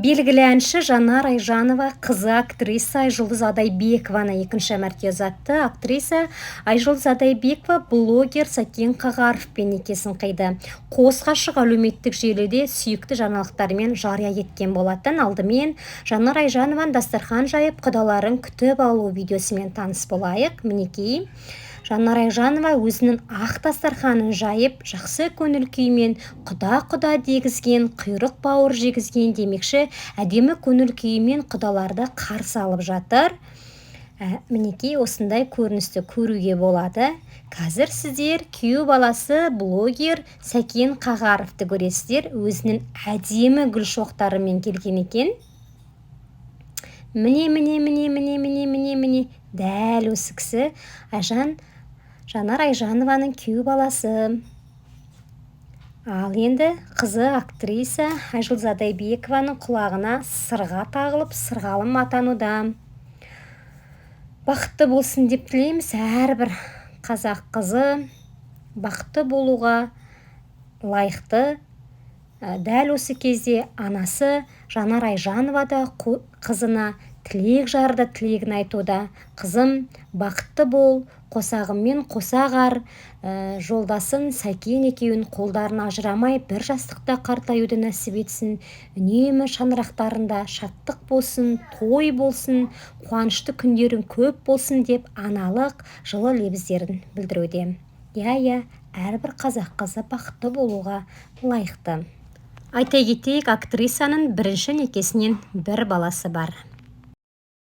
Белгілі әнші Жанар Айжанова қызы актриса Айжұлдыз Адайбекованы екінші мәрте ұзатты. Актриса Айжұлдыз Адайбекова блогер Сәкен Қағаровпен некесін қиды. Қос ғашық әлеуметтік желіде сүйікті жаңалықтарымен жария еткен болатын. Алдымен Жанар Айжанованың дастархан жайып, құдаларын күтіп алу видеосымен таныс болайық. Мінекей, Жанар Айжанова өзінің ақ дастарханын жайып, жақсы көңіл күймен құда-құда дегізген, құйрық бауыр жегізген демекші, әдемі көңіл күйімен құдаларды қарсы алып жатыр. Мінекей, осындай көріністі көруге болады. Қазір сіздер күйеу баласы блогер Сәкен Қағаровты көресіздер. Өзінің әдемі гүл шоқтарымен келген екен. Міне, міне, міне, міне, міне, міне, міне, дәл осы кісі Жанар Айжанованың күйеу баласы. Ал енді қызы актриса Айжұлдыз Адайбекованың құлағына сырға тағылып, сырғалым атануда. Бақытты болсын деп тілейміз. Әрбір қазақ қызы бақытты болуға лайықты. Дәл осы кезде анасы Жанар Айжанова да қызына тілек жарды, тілегін айтуда: «Қызым, бақытты бол, қосағыммен қоса қар, жолдасын Сәкен екеуін қолдарын ажырамай бір жастықта қартаюды нәсіп етсін. Үнемі шаңырақтарында шаттық болсын, той болсын, қуанышты күндерің көп болсын», – деп аналық жылы лебіздерін білдіруде. Иә, әрбір қазақ қызы бақытты болуға лайықты. Айта кетейік, актрисаның бірінші некесінен бір баласы бар.